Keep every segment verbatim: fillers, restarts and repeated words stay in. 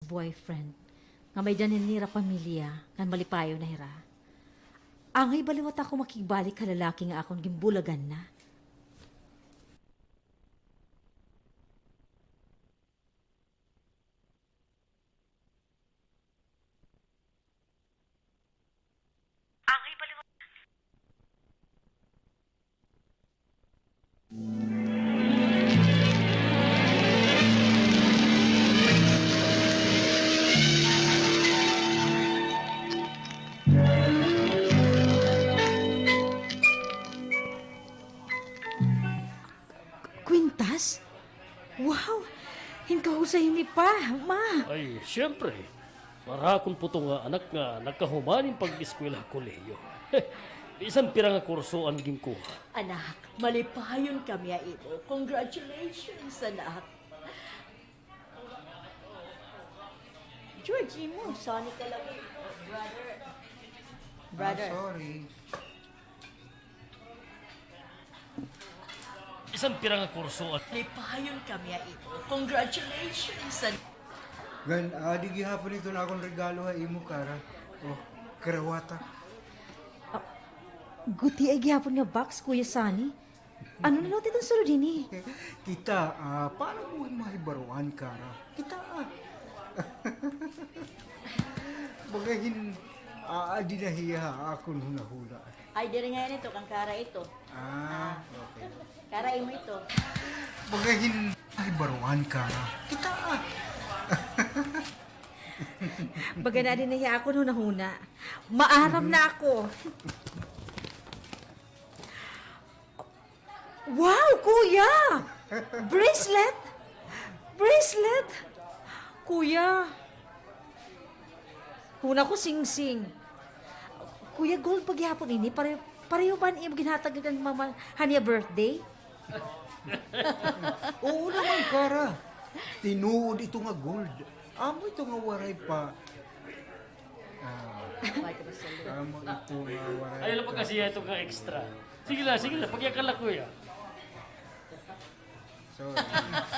boyfriend nga may-ada na nira pamilya ngan malipayon na hira. Angay ba liwat ako makigbalik ha lalaki nga akon ginbulagan na? Kwintas? Wow! Hinkahusay ini, Pa, Ma! Ay, siyempre. Para ha akon puto nga anak nga nakahuman hin pag-eskwela ha kolehiyo. Bisan pira nga kurso an ginkuha. Anak, malipayon kami ha imo. Congratulations, anak. George, imo, Sonic ka lang. Brother. Brother. Ah, sorry. Bisan pira nga kurso an... Malipayon kami ha imo. Congratulations, an... Ngan, ah, adi gihapon ito an akon regalo ha imo, Kara. O, karawata. Ah, gutiay gihapon nga box, Kuya Sunny. Ano na liwat iton sulod hini? Kita, ah, paano mo mahibaroan, Kara? Kita, ah. Baga hin, ah, adi na hiya ha akon hunahuna. Ay, diri ngay-an ito, kan Kara ito. Ah, okay. Kara, imo ito. Baga hin, ay, baruan, Kara. Kita, ah. Baga na adi na hiya ha akon hunahuna. Maaram na ako. Wow, Kuya! Bracelet! Bracelet! Kuya! Huna ko singsing. Kuya, gold pa gihapon ini? Pareho, pareho ba an imo ginhatag kan Mama han iya birthday? Oo naman, Kara. Tinuod ito nga gold. Amo ito nga waray pa. Ah. Amo ito nga waray pa. Ayaw lang pagkasiya ito nga extra. Sige na, sige na. Pagyakan la, Kuya. Sorry.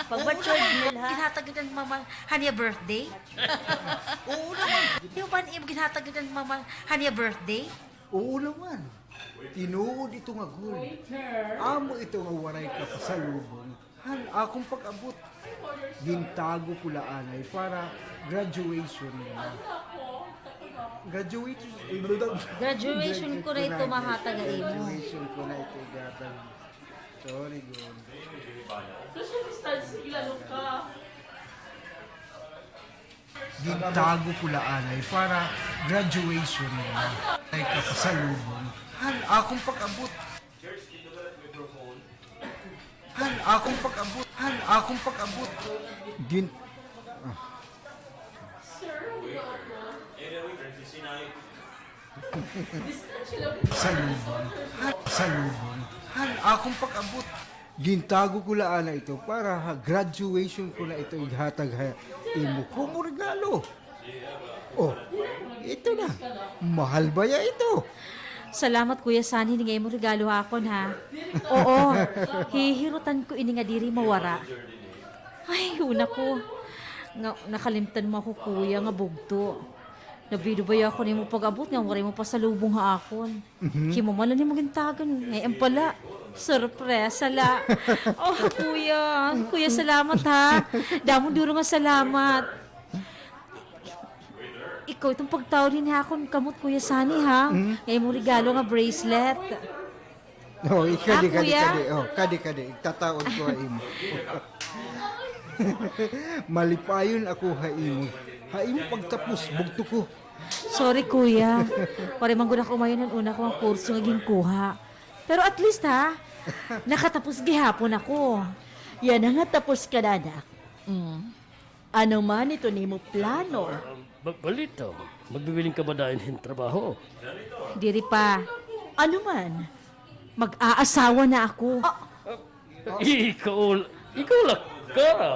Pag-matured, Mel, ha? Ginhatag kan Mama han iya birthday? Oo naman. Di ba an imo ginhatag kan Mama han iya birthday? Oo naman. Tinuod ito nga gold. Amo ito nga waray kapasalubong han akon pag-abot. Gintago ko la anay para graduation na. Graduation. Graduation ko na ito mahatag ha imo. Graduation ko na ito igatag. Sorry, good. Gintago ko la anay para graduation na. Ay, kapasalubong han akon pag-abot. Han akon pag-abot. Han akon pag-abot. Gin-, ah. Salubong. Ha, salubong. Han akon pag-abot. Gintago ko la anay ito para ha graduation ko na ito ihatag ha imo komo regalo. Oh, ito na. Mahal baya ito. Salamat, Kuya Sunny, nga imo regalo ha akon, ha. Oo, hihirutan ko ini nga diri mawara. Ay, una ko. Nga, nakalimtan mo ako, Kuya, nga bugto. Nabido baya ako nimo pag-abot nga waray mo pasalubong ha akon. Mhm. Hi Mama la nimo gintagan, ngay-an pa la. Sorpresa la. Oh, Kuya. Kuya, salamat, ha. Damo duro nga salamat. Ikaw iton pagtaod hini ha akon kamot, Kuya Sunny, ha? Mhm. Nga imo regalo nga bracelet. Oh, kadi, kadi, kadi. Oh, kadi, kadi. Igtataod ko ha imo. Malipayon ako ha imo. Ha imo pagtapos, bugto ko. Sorry, Kuya. Waray man gud ako umayon han una ko nga kurso nga ginkuha. Pero at least, ha, nakatapos gihapon ako. Yana nga tapos ka na, anak. Mm. Ano man iton imo plano? Ah, ba-, balita, magbibiling ka ba dayon hin trabaho? Diri pa. Ano man? Mag-aasawa na ako. Ah. Ikaw, ikaw la, Kara.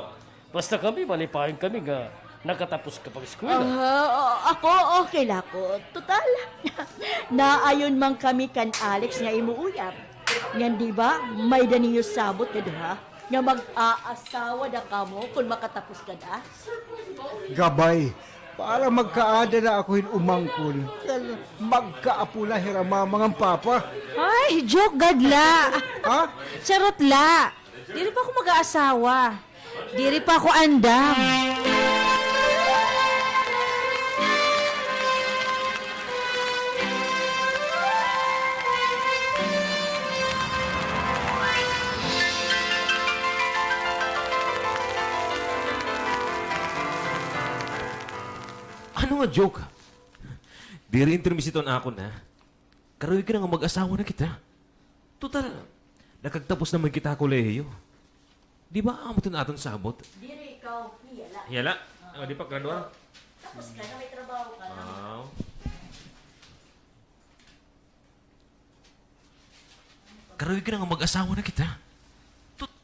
Basta kami, malipayon kami nga nakatapos ka pag-eskwela. Ah, ako, okay la ako. Total, naayon man kami kan Alex nga imo uyab. Ngan di ba, may-ada niyo sabot nga duha. Nga mag-aasawa na kamo kon makatapos ka na? Gabay, para magkaada na ako hin umangkon. Kay magkaapo na hira mama ngan papa. Ay, joke gad la. Ha? Charot la. Diri pa ako mag-aasawa. Diri pa ako andam. Ano nga joke? Diri intermis iton akon, ha? Karuyag ka na nga mag-asawa na kita. Total, nakagtapos naman kita kolehiyo. Di ba, amo iton aton sabot? Diri ikaw, hiya la. Hiya la? Ah. O, di pa graduar? Tapos ka na, may trabaho ka na. Wow. Karuyag ka na nga mag-asawa na kita. Tot-,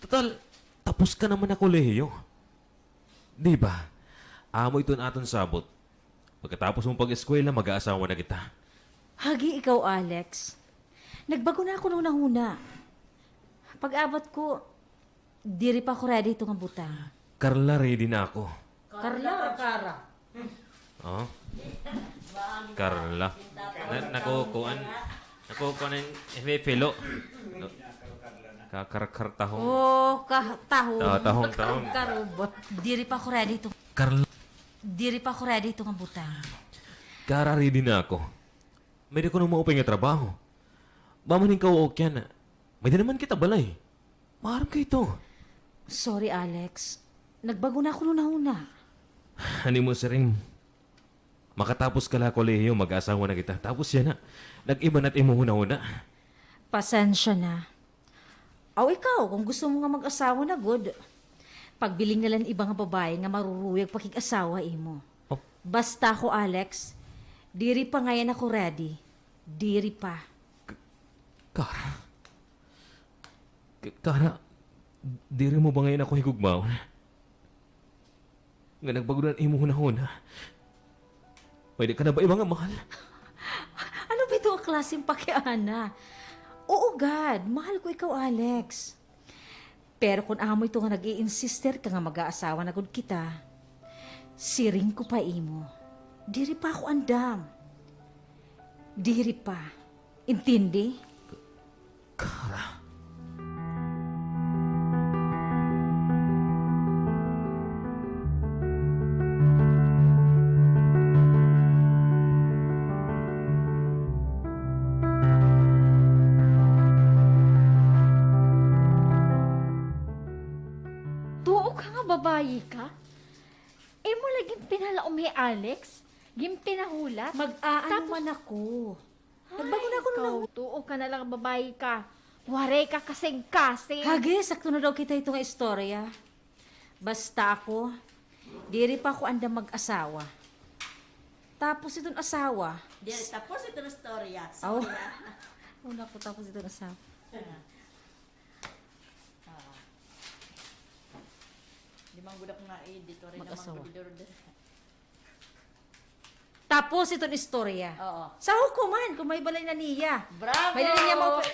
total, tapos ka naman na kolehiyo. Di ba? Amo iton aton sabot. Pagkatapos mo pag-eskwela, mag-aasawa na kita. Hagi ikaw, Alex. Nagbago na ako hin hunahuna. Pag-abot ko, diri pa ako ready hito nga butang. Carla, ready na ako. Carla or Cara? Oh? Carla. Na, nakukuan. Nakukuan an, eh, may pilo. No. Kakarkar tahong. Oh, ka-, tahong. Ah, tahong, tahong. Karubot. Diri pa ako ready hito. Carla. Diri pa ako ready hito nga butang. Cara, ready na ako. May-ada kuno maupay nga trabaho. Maman hin kawaok yana. May-ada naman kita balay. Maaram ka hito. Sorry, Alex. Nagbago na ako hin hunahuna. Ano mo siring? Makatapos ka la kolehiyo, mag-asawa na kita. Tapos yana, nag-iba na it imo hunahuna. Pasensya na. Aw, ikaw, kon gusto mo nga mag-asawa na gud, pagbiling na la hin iba nga babaye nga maruruyag pakig-asawa ha imo. Oh. Basta ako, Alex, diri pa ngay-an ako ready. Diri pa. K-, Cara. K-, Cara, diri mo ba ngay-an ako higugmaon? Nga nagbago na an imo hunahuna. May-ada ka na ba iba nga mahal? Ano ba ito nga klase hin pakiana? Oo gad, mahal ko ikaw, Alex. Pero kon amo ito nga nag-iinsister ka nga mag-aasawa na gud kita, siring ko pa imo, diri pa ako andam. Diri pa. Intindi? Cara. Tuo ka nga babayi ka? Imo la ginpinalaom hi Alex? Ginpinahulat? Mag-aano man ako? Nagbago na ako hin hunahuna. Ay, ikaw, tuo ka na la nga babayi ka. Waray ka kasingkasing. Hagi, sakto na daw kita hito nga istorya. Basta ako, diri pa ako andam mag-asawa. Tapos iton asawa. Diri, tapos iton istorya. Aw. Sorry, ha. Una ko, tapos iton asawa. Ah. Ah. Di man gud ako nga editor, eh, mag-asawa. Tapos iton istorya. Oo. Sa hukuman, kon may balay na niya. Bravo! May-ada na niya maup-,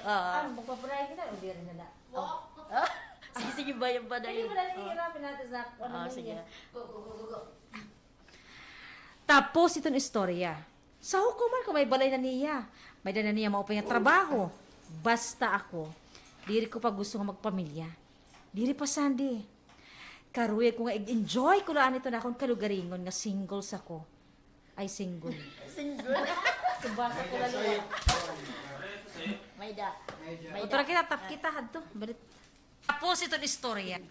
oo. Ano, magpabalay kita o diri na la? Wow. Ah? Sige, sige, bayan pa na yun. Hindi mo na nahihirapan natin sa, ano, sige. Go, go, go, go, go. Tapos iton istorya. Sa hukuman kon may balay na niya. May-ada na niya maupay nga trabaho. Basta ako, diri ko pa gusto nga magpamilya. Diri pa, Sandy. Karuyag ko nga ig-enjoy ko la anay iton akon kalugaringon nga singles ako. Ay, single. Single. Subasa ko la niya. May-ada. May-ada. Otra kita, tap kita, hadto. Balit. Tapos iton istorya.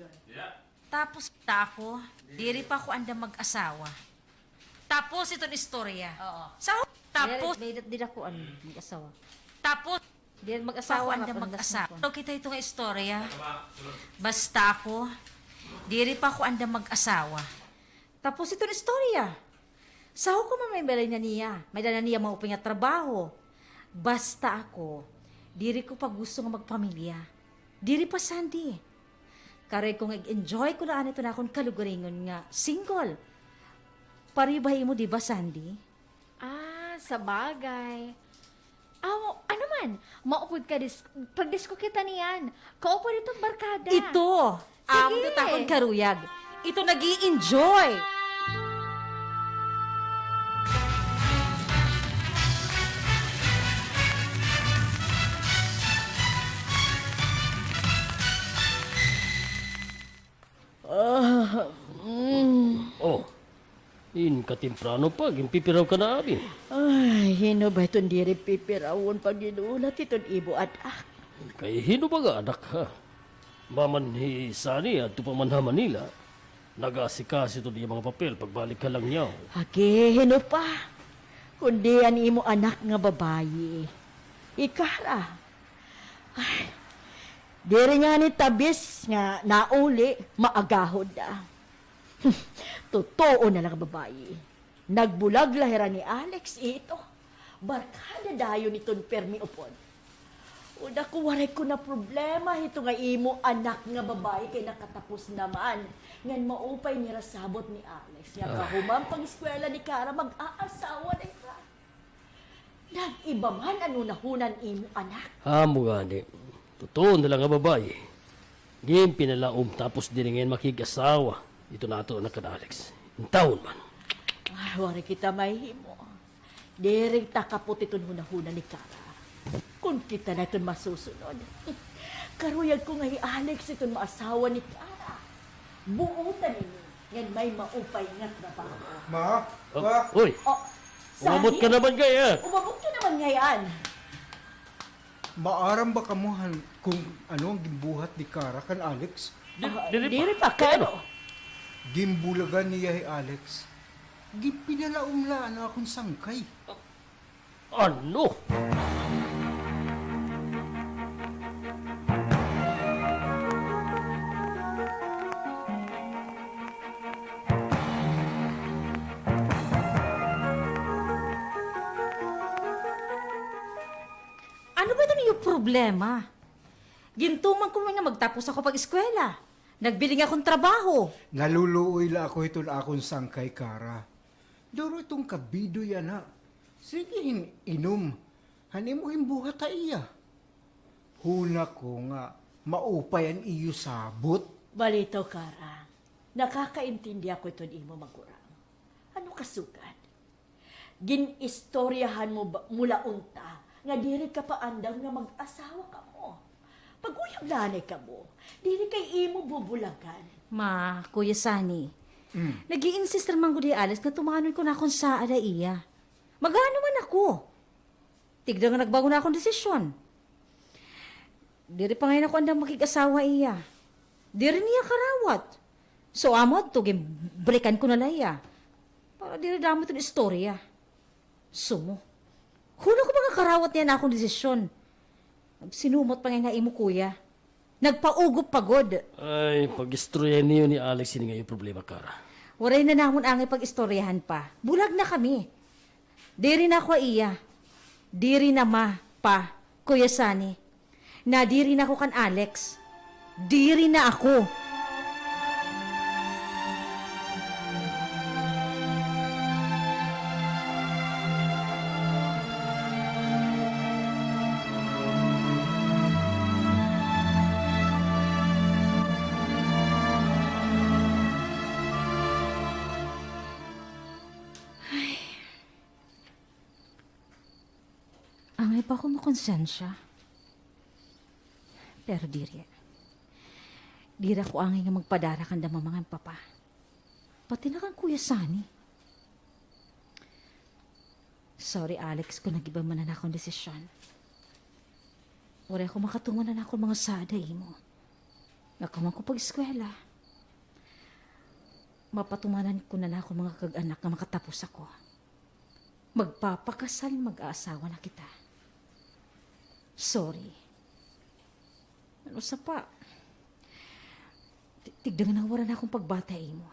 Tapos ta ako, diri pa ako andam mag-asawa. Tapos iton istorya. Oo. Sa, tapos, diri, diri ako andam mag-asawa. Tapos, diri mag-asawa, ako andam mag-asawa. So, kita ito nga istorya. Basta ako, diri pa ako andam mag-asawa. Tapos iton istorya. Sa hukuman may balay na niya, may-ada na niya maupay nga trabaho. Basta ako, diri ko pa gusto nga magpamilya. Diri pa, Sandy. Karuyag ko nga ig-enjoy ko la anay iton akon kalugaringon nga single. Pareho ba ha imo, di ba, Sandy? Ah, sabagay. Aw, ano man, maupod ka, dis-, pagdisko kita niyan. Kaupod iton barkada. Ito, sige. Amo ito takon karuyag. Ito nag-i-enjoy. Ah, mm. Oh, in katemprano pa, ginpipiraw ka na, abi. Ay, hin-o ba iton diri pipirawon pag-inulat iton imo anak? Kay hin-o ba nga anak, ha? Maman hi Sunny, adto pa man ha Manila. Nag-aasikaso iton iya mga papel, pagbalik ha Langyaw. Agi, hin-o pa? Kundi an imo anak nga babayi. Hi Kara. Ay, diri ngani tabis nga nauli, maagahod na. Totoo na la nga babayi. Nagbulag la hira ni Alex, ito. Barkada dayon iton pirmi upod. Uda ko, waray ko na problema hito nga imo anak nga babayi kay nakatapos naman. Ngan maupay an ira sabot ni Alex. Nga kahuman pag-eskwela ni Kara, mag-aasawa na hira. Nag-iba man an hunahuna han imo anak. Amo gani. Totoo na la nga babayi. Ginpinalaom tapos diri ngay-an makig-asawa iton aton anak kan Alex. Intawon man. Ah, waray kita mahimo. Diri ta kapot iton hunahuna ni Kara. Kon kita na iton masusunod. Karuyag ko nga hi Alex iton maasawa ni Kara. Buotan ini ngan may maupay nga trabaho. Ma? Oh, pa? Uy! Oh, umabot ka naman ngay-an. Umabot ka naman ngay-an. Maaram ba kamo han kon ano an ginbuhat ni Kara kan Alex? Di-, ah, diri pa. Diri pa, kay ano? Ginbulagan niya hi Alex. Ginpinalaom la an akon sangkay. Ano? Ano ba iton iyo problema? Gintuman ko man nga magtapos ako pag-eskwela. Nagbiling ako hin trabaho. Naluluoy la ako hiton akon sangkay, Kara. Duro iton kabidoy yana. Sige hin inom. Han imo hin buhat ha iya. Huna ko nga maupay an iyo sabot. Balitaw, Kara. Nakakaintindi ako hiton imo magurang. Ano kasugad? Gin-istoryahan mo ba, mo la unta nga diri ka pa andam nga mag-asawa kamo. Pag-uyab la anay kamo, diri kay imo bubulagan. Ma, Kuya Sunny, mm, nag-i-insist man gud hi Alex nga tumanon ko na akon saad ha iya. Mag-aano man ako? Tigda nga nagbago na akon desisyon. Diri pa ngay-an ako andam makig-asawa ha iya. Diri niya karawat. So, amo adto, ginbalikan ko na la hiya. Para diri damo iton istorya. Sumo. Huna ko ba nga karawat niya an akon desisyon. Nagsinumot pa ngay-an ha imo kuya. Nagpaugop pa gud. Ay, pag-istoryahi niyo ni Alex ini nga iyo problema, Kara. Waray na namon angay pag-istoryahan pa. Bulag na kami. Diri na ako ha iya. Diri na, ma, pa, Kuya Sunny. Nadiri na ako kan Alex. Diri na ako. Ay. Angay pa ako makonsensya. Pero diri. Diri ako angay nga magpadara kanda mama ngan papa. Pati na kan Kuya Sunny. Sorry, Alex, kon nag-iba man an akon desisyon. Waray ako makatuman han akon mga saad ha imo. Nga kahuman ko pag-eskwela, mapatumanan ko na an akon mga kag-anak nga makatapos ako. Magpapakasal, mag-aasawa na kita. Sorry. Ano sa pa? Ti-, tigda nga nawara na akon pagbati ha imo.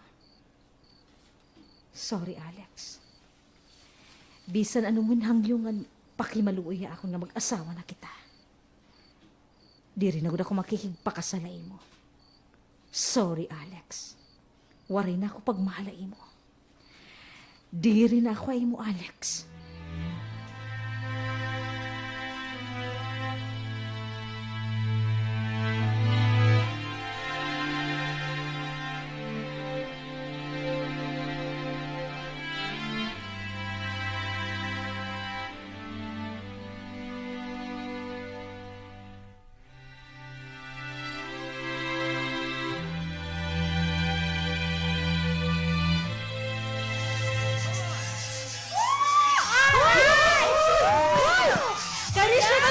Sorry, Alex. Bisan ano man hangyo ngan pakimaluoy ha akon nga mag-asawa na kita. Diri na gud ako makikigpakasal ha imo. Sorry, Alex. Waray na ako pagmahal ha imo. Diri na ako ha imo, Alex.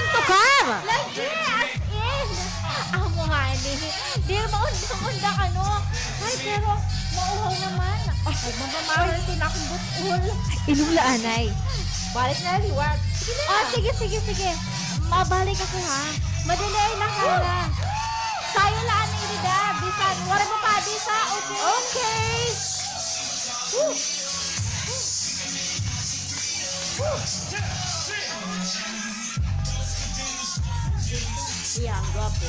Tukar! Lagi, as in. Amo, honey. Diri maundang-undang, ano. Ay, pero mauhaw naman. Ay, mamamawal sila akong but-ol. Inom la anay. Balik na liwat. Sige na. Oh, sige, sige, sige. Mabalik ako, ha. Madali na, Kara. Sayo la anay dida. Bisan waray mapadi sa, okay? Okay. Woo. Iya, ang gwapo.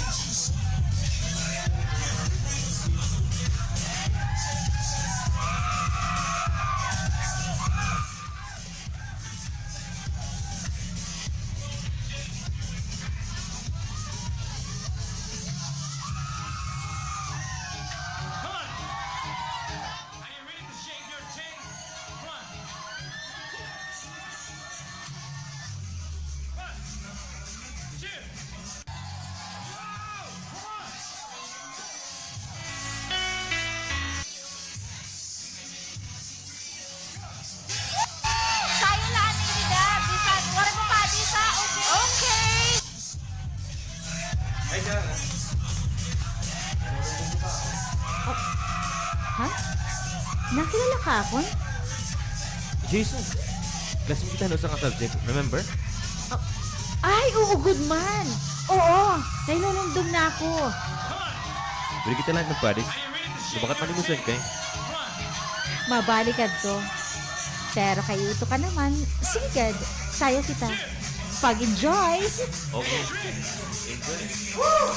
Come on! Are you ready to shake your tail? Run! Run! Two! Wow! Come on! Sayo la anay dida, bisan waray mapadi sa, okay? Okay. Ay, dara. Ha? Nakilala ka akon? Jason, classmate kita han usa nga subject, remember? Ah, ay, oo gud man. Oo, nahinumdom na ako. Pwede kita la magpadis. Lumakat man imo sangkay. Mabalik adto. Pero kay Uto ka naman, sige gad, sayo kita. Pag-enjoy! Okay. Enjoy. Oh.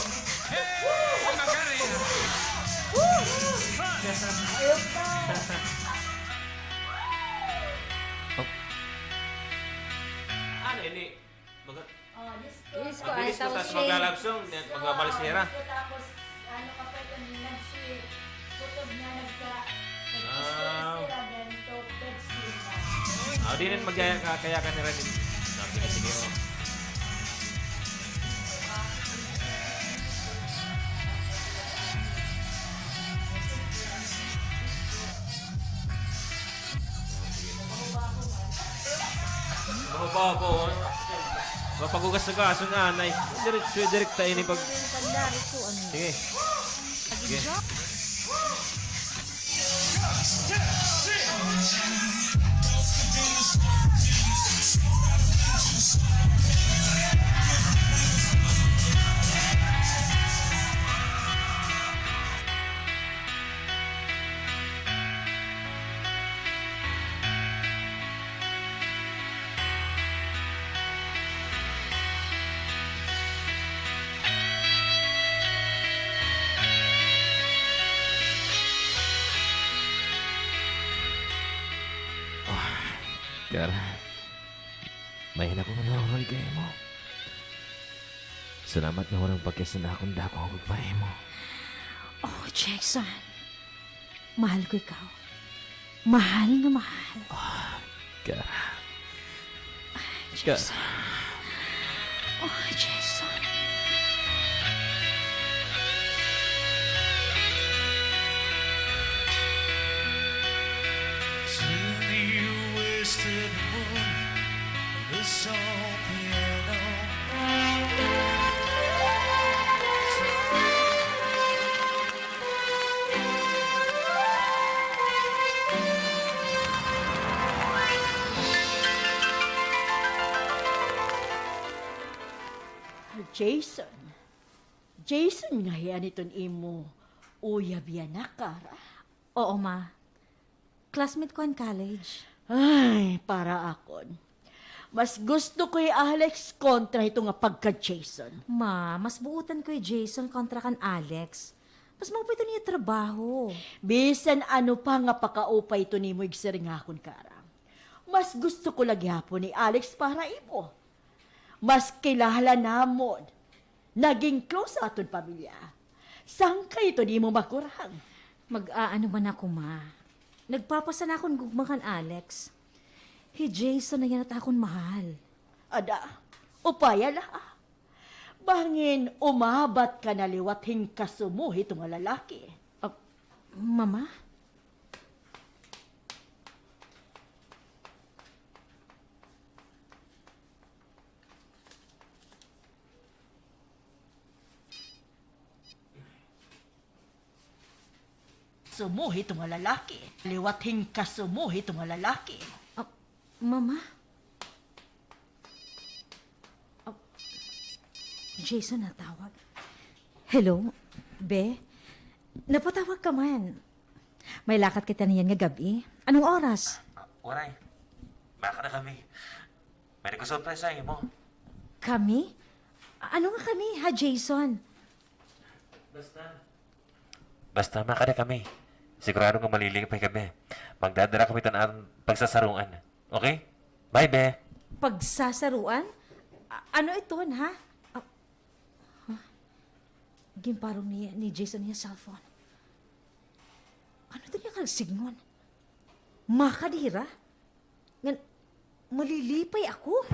Ano ini? Baga, oh, Diyos ko, Diyos ko, ay, tapos magla-love song, magbabalsera. Diyos ko, tapos, ano ka pa ito, nagsi-, kutob niya, nagka-, nagka-, ah, nagka-, ah, di rin magyaya-, ka-, kaya ka ni Ranin. Ah, sige, sige, oh. Mahubaw ako, oh. Mapaghugas-hugason nga anay. Diretso, direkta ini pag-, sige. Sige. Ah, Kara, maayo na ako nga nahuhuway kay imo. Salamat nga waray pakiasnan akon dako nga gugma nimo. Oh, Jason. Mahal ko ikaw. Mahal nga mahal. Oh, Kara. Ay, Jason. Oh, Jason. Jason. Jason nga hiya iton imo uyab yana, Kara? Oo, ma. Classmate ko han college. Ay, para akon, mas gusto ko hi Alex kontra hito nga pagka-Jason. Ma, mas buotan ko hi Jason kontra kan Alex. Mas maupay iton iya trabaho. Bisan ano pa nga pakaupay iton imo igsiring ha akon, Kara, mas gusto ko la gihapon hi Alex para ha imo. Mas kilala namon. Naging close aton pamilya. Sangkay iton imo makurang. Mag-aano man ako, ma. Nagpapasana akon gugma kan Alex. Hi Jason na yana it akon mahal. Ada, upaya la, ha. Bangin umabat ka na liwat hin kasumo hito nga lalaki. Ah, Mama? Sumo hito nga lalaki. Liwat hingkaso mo hito nga lalaki. Ah, Mama? Ah, Jason natawag. Hello, Be? Napatawag ka man. May lakat kita niyan nga gab-i. Anong oras? Ah, waray. Makada kami. May nagkasurpresa imo. Kami? Ano nga kami, ha, Jason? Basta. Basta makada kami. Sigurado nga malilipay kami. Magdadara kami tan-an pagsasaruan. Okay? Bye, Be. Pagsasaruan? A-, ano iton, ha? Ah, ha? Ginparong ni, ni Jason iya cellphone. Ano iton iya kasignon? Makadira? Ngan malilipay ako?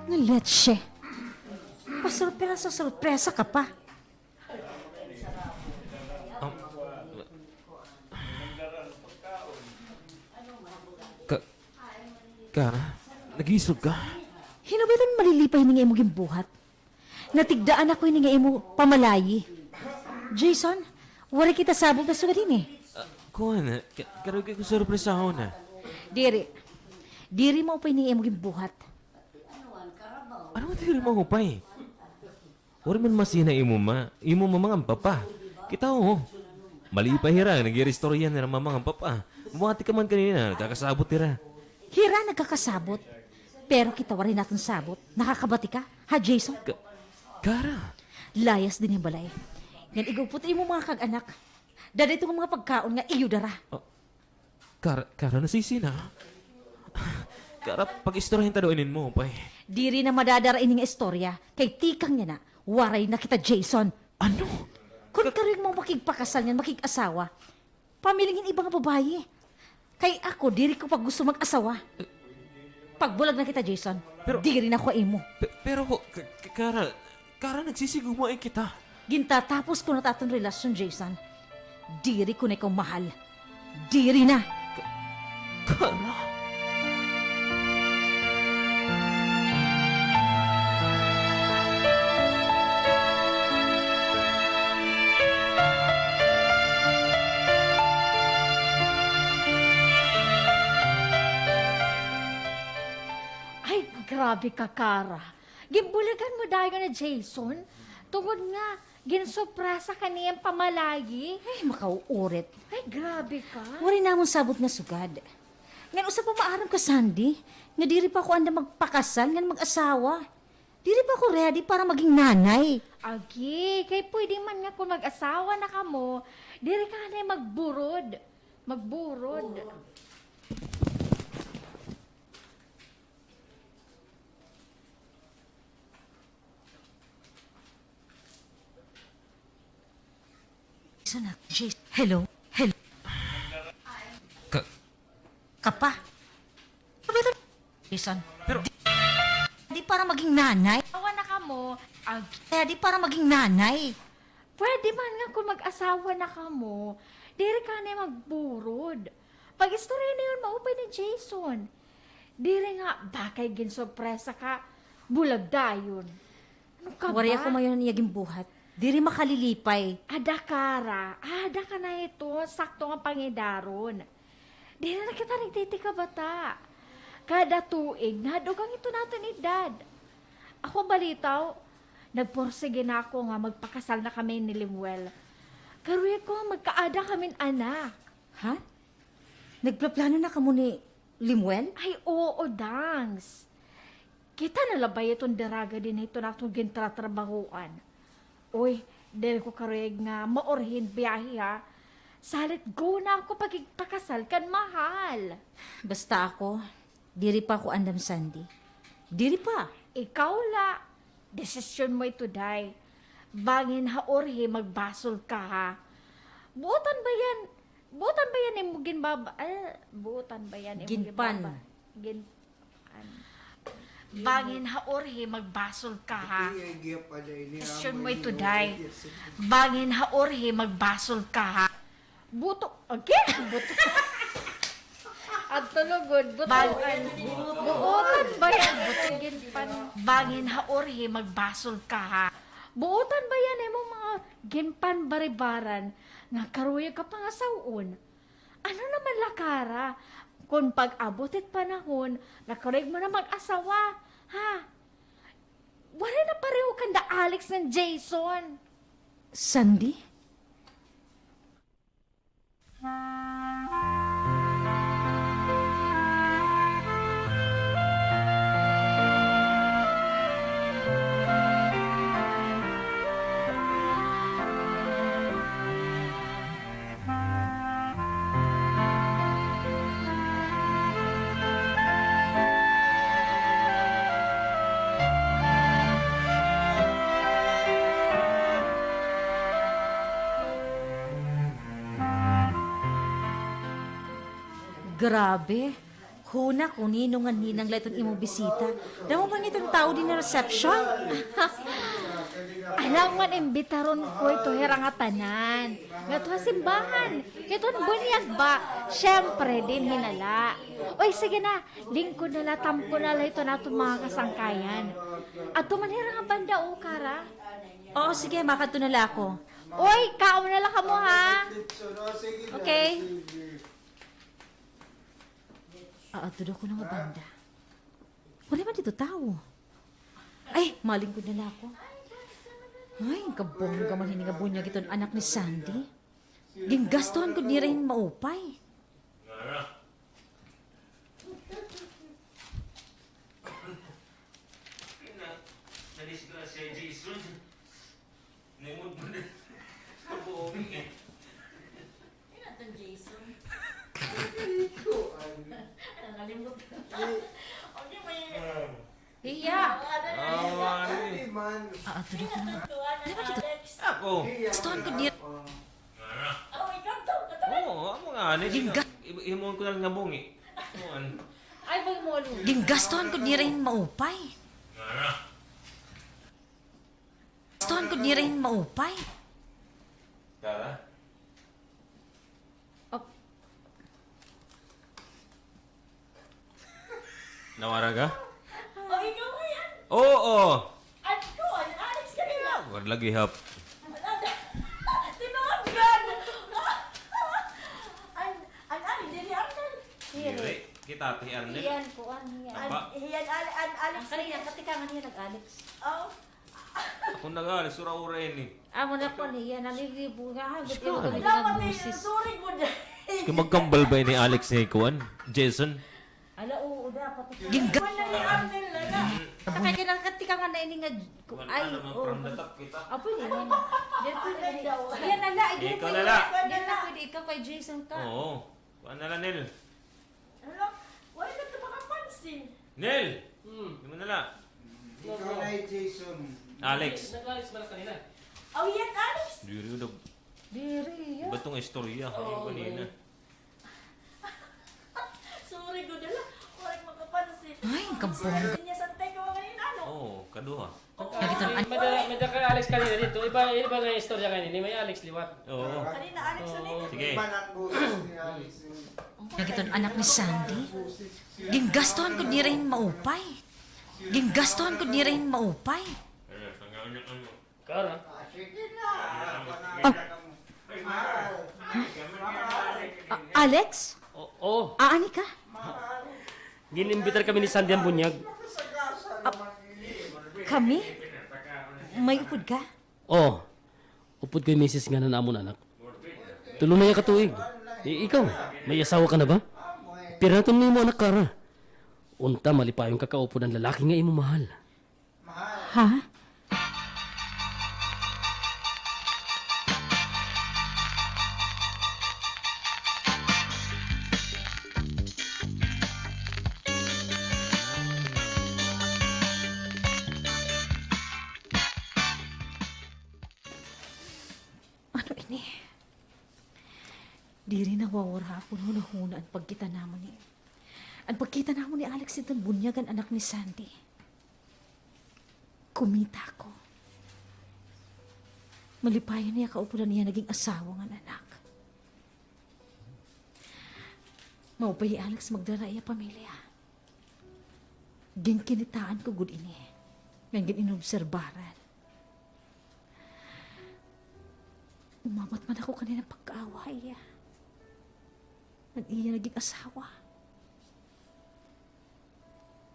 Nga letse. Pasurpresa, surpresa ka pa. Um, Ka-, Kara, nag-iisog ka? Hin-o ba iton malilipay hini nga imo ginbuhat? Natigdaan ako hini nga imo pamalayi. Jason, waray kita sabot nga sugad hini. Ah, kuan, ka-, karuyag ko surpresahon, ah. Diri. Diri maupay hini nga imo ginbuhat. Ano nga diri maupay? Waray man masina imo ma-, imo mama ngan papa. Kita, o. Malipay hira, nag-iiristorya hira mama ngan papa. Bumati ka man kanina, nagkakasabot hira. Hira nagkakasabot. Pero kita waray naton sabot. Nakakabati ka, ha, Jason? Ka-, Kara. Layas dinhi ha balay. Ngan ig-upot imo mga kag-anak. Dad-a ito nga mga pagkaon nga iyo dara. Oh. Kara, Kara, nasisina? Kara, pag-istoryahan ta daw inin maupay. Diri na madadara ini nga istorya, kay tikang yana, waray na kita, Jason. Ano? Kon karuyag mo makigpakasal ngan makig-asawa, pamiling hin iba nga babayi. Kay ako, diri ko pa gusto mag-asawa. Pagbulag na kita, Jason. Pero, diri na ako imo. Pe-, pero, Ka-, Ka-, Kara, Kara, nagsisigumay kita. Gintatapos ko na it aton relasyon, Jason. Diri ko na ikaw mahal. Diri na. Ka-, Kara. Ay, grabe ka, Kara. Ginbulagan mo dayon ni Jason? Tungod nga, ginsurpresa ka niya hin pamalayi? Ay, makauurit. Ay, grabe ka. Waray namon sabot nga sugad. Ngan usa pa maaram ka, Sandy, nga diri pa ako andam magpakasal ngan mag-asawa. Diri pa ako ready para maging nanay. Agi, kay pwede man nga kon mag-asawa na kamo, diri ka anay magburod. Magburod. Hello? Hello? Ka- Kapa? Jason. Pero di, di para maging nanay. Awa na kamo. Ag- Kaya di para maging nanay. Pwede man nga kon mag-asawa na kamo, diri ka anay magburod. Pag-istorya niyon maupay ni Jason. Diri nga bakay ginsurpresa ka, bulag dayon. Ano ka ba? Waray ako mayon iya ginbuhat. Diri makalilipay. Ada, Kara, ada ka na ito, sakto nga pangidaron. Diri na kita nagtitikabata. Kada tuig, nadugang ito naton edad. Ako balitaw, nagpursige na ako nga magpakasal na kami ni Lemuel. Karuyag ko nga magkaada kamin anak. Ha? Nagplaplano na kamo ni Lemuel? Ay, oo, Dangs. Kita na la ba iton daraga dinhi iton aton gintratrabahoan. Uy, diri ko karuyag nga maurhi hin biyahe, ha. Salit go na ako pakigpakasal kan mahal. Basta ako, diri pa ako andam, Sandy. Diri pa. Ikaw la, desisyon mo ito, day. Bangin ha urhi magbasol ka, ha. Buotan ba yan? Buotan ba yan imo ginbaba-, ah, buotan ba yan imo ginbaba-, gin-, an-, Bangin ha Jorge, magbasol ka, ha? Question mo ito, day. Bangin ha Jorge, magbasol ka, ha? Buto, again, buto. Adto lugod, buto. Bang-, buotan ba yan? Buto, ginpan. Bangin ha Jorge, magbasol ka, ha? Buotan ba yan, eh, mo mga ginpanbaribaran nga karuyag ka pangasaw-on? Ano naman la, Kara? Kon pag-abot it panahon, nakaruyag mo na mag-asawa, ha? Waray na pareho kanda Alex ngan Jason. Sandy? Grabe. Huna kon hin-o ngan hin-o la iton imo bisita. Damo ba nga iton tawo dinhi ha reception? Alangan, imbitaron ko ito hira ngatanan. Ngadto ha simbahan. Hiton bunyag ba? Siyempre, dinhi na la. Oy, sige na. Lingkod na la, tampo na la hiton aton mga kasangkayan. Adto man hira nga banda, o, Kara. Oo, sige, makadto na la ako. Oy, kaon na la kamo, ha? Okay. Aadto daw ako nga banda. Waray man didto tawo. Ay, malingkod na la ako. Ay, kabongga man hini nga bunyag iton anak ni Sandy. Gingastuhan gud nira hin maupay. Nadisgrasya, Jason. Naimod mo na. Kabuoy, eh. Ano itong Jason? Ano, nakalimot? Okay, may... Ah. Iya. Ah, ano eh? Ah, ato na ko na. Di ba dito? Ako. Gustuhan ko niya. Oo, amo nga, ano, ginga- i-, imuon ko na lang nga bungi. Kuan. Ay, bungi mo, ano? Gingastuhan ko niya rin maupay. Gustuhan ko diri hin maupay. Kara? Op. Nawara ka? O, ikaw ba yan? Oo. An, ikaw, an Alex kanina. Wala lagi hap. Tinuod yan. An, an Alex, dili, Arnel. Diri. Kita, ti Arnel. Iyan, kuan, iyan. An, iyan, Al-, an Alex. Ang kanina, katikangan niya nag-Alex. Oo. Ako nag-alis, ura-ura ini. Amo na ko niya, nalilibo nga, ha? Gusto ko. Dapat eh, sorry mo na. Sige, magkambal ba ini Alex ni kuan? Jason? Ala, oo, dapat. Gingga- Kuan na ni Arnel na na. Kaya kinakatika nga na ini nga, ay, oo. Apo, ini, ini. Diyan pwede. Yan na la, ikaw na la. Diyan na pwede, ikaw kay Jason ka. Oo. Kuan na la, Nel. Hala, wala na ito makapansin. Nel! Hmm. Di mo na la. Ikaw na, Jason. Alex. Nag-Alex ba na kanina? Oh, yan, Alex. Diri, nag- Diri, yan. Iba tong istorya. Oo, kanina. Sorry, good ala. Wala makapansin. Ay, kabong. Niya sa teka, wala yun, ano? Oo, kaduha. Nakita na. May dala, may dala kay Alex kanina dito. Iba, iba nga istorya kanina. May Alex liwat. Oo. Kanina, Alex, kanina. Sige. Iba na an boses ni Alex. Nakita an anak ni Sandy. Gingastuhan ko diri hin maupay. Gingastuhan ko diri hin maupay. Kara? Ah, Alex? O, o. Aani ka? Gin-imbitar kami ni Sandy han bunyag. Ah, kami? May upod ka? O. Upod ko hi misis ngan an amon anak. Tulo na hiya ka tuig. I-, ikaw, may asawa ka na ba? Piranaton mo imo anak, Kara. Unta, malipayon ka kaupod han lalaki nga imo mahal. Ha? Ano ini? Diri nawawara ha akon hunahuna an pagkita namon ni, an pagkita namon ni Alex hiton bunyag han anak ni Sandy. Kumita ako. Malipayon niya kaupod an iya naging asawa ngan anak. Maupay hi Alex magdara iya pamilya. Ginkinitaan ko gud ini. Ngan gin-inobserbaran. Umabot man ako kanina pagkaawa ha iya. Ngan iya naging asawa.